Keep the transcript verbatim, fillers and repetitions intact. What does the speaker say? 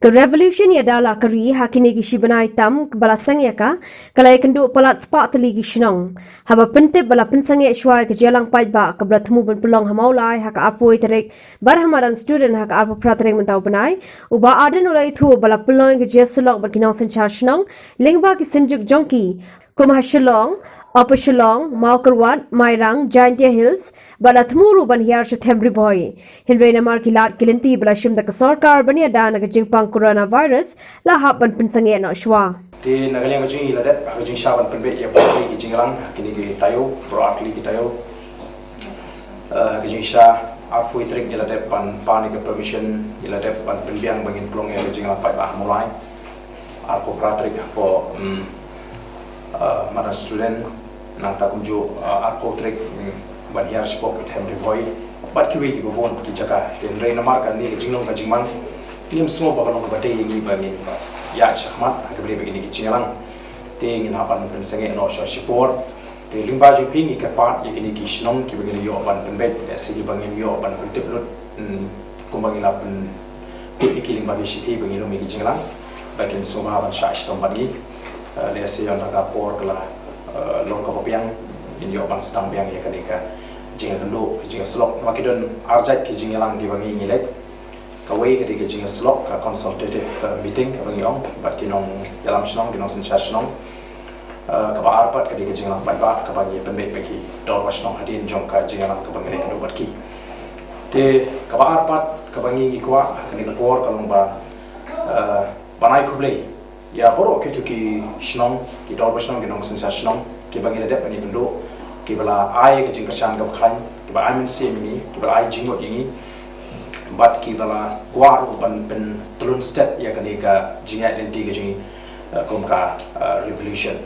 Ka revolution ïada la ka ri ha kine ki shi bnai tam ba la seng ïa ka, ka la ïakynduh palat spah tylli ki shnong. Haba pyntip ba la pynsangeh shuwa ïa ka jingïalang paidbah kaba la thmu ban pynlong ha Mawlai ha ka arphew tarik, bad ha madan Student ha ka arphew phra tarik mynta u bnai, u Bah Ardent u la ïathuh ba la pynlong ïa ka jingïasyllok bad ki nongsynshar shnong lyngba ki synjuk jong ki, kum ha Shillong, Upper Shillong, Mawkyrwat, Mairang, Jaintia Hills, bad la thmu ruh ban hiar sha Them Ri Bhoi. Hynrei namar ki lad ki lynti ba la shim da ka sorkar ban ïada na ka jingpang coronavirus, la hap ban pynsangeh noh shuwa. Te na ka liang ka jong ngi la dep ha ka jingshisha ban pynbeit ïa baroh ki jingïalang, kine ki taïew, baroh ar tylli ki taïew. Eh, ka jingshisha arphew tarik ngi la dep ban pan ïa ka permission, ngi la dep ban pynbiang ba ngin pynlong ïa ka jingïalang paidbah ha Mawlai. Arphew phra tarik hapoh, mm, eh, madan Student, nangta kumjuh, eh, arphew tarik, mm, ban hiar shapoh ka Them Ri Bhoi bad kiwei kiba bun ki jaka. Te hynrei namar kane ka jinglong ka jingman, ngim sngew ba ka long kaba dei ïa ngi ba ngin ïaid shakhmat ha kaba ïadei bad kine ki jingïalang. Te ngin hap ban pynsangeh noh sha shipor. Te lyngba jong phi ngi kyrpad ïa kine ki shnong kiba ngi la ïoh ban pynbeit, lehse kiba ngim ïoh ban pyntip lut, mm, kumba ngi la pyntip ïa ki lyngba ki shithi ba ngi lum ïa ki jingïalang, ba kin sngewbha ban shah shitom bad ngi. Eh, lehse ïa kane ka por ka la, eh, long kaba biang, ngin ïoh ban sdang biang ïa kane ka jingïakynduh, ka jingïasyllok. Namar ki don ar jait ki jingïalang kiba ngi ngi leit. Kawei ka dei ka jingïasyllok, ka consultative, eh, meeting kaba ngi ong bad ki nongïalam shnong, ki nongsynshar shnong. Eh, kaba ar pat ka dei ka jingïalang paidbah kaba ngi pynbeit bad ki dorbar shnong hadien jong ka jingïalang kaba ngi la ïakynduh bad ki. Te kaba ar pat kaba ngi ngi kwah ha kane ka por ka long ba, eh, ban ai khublei ïa baroh kito ki shnong, ki dorbar shnong, ki nongsynshar shnong kiba ngi la dep ban ïakynduh, kiba la ai ka jingkyrshan kaba khlaiñ, kiba ai mynsiem ïa ngi, kiba la ai jingmut ïa ngi, bad kiba la kwah ruh ban pyntlun stet ïa kane ka jingïaid lynti ka jong ngi, eh, kum ka, eh, revolution.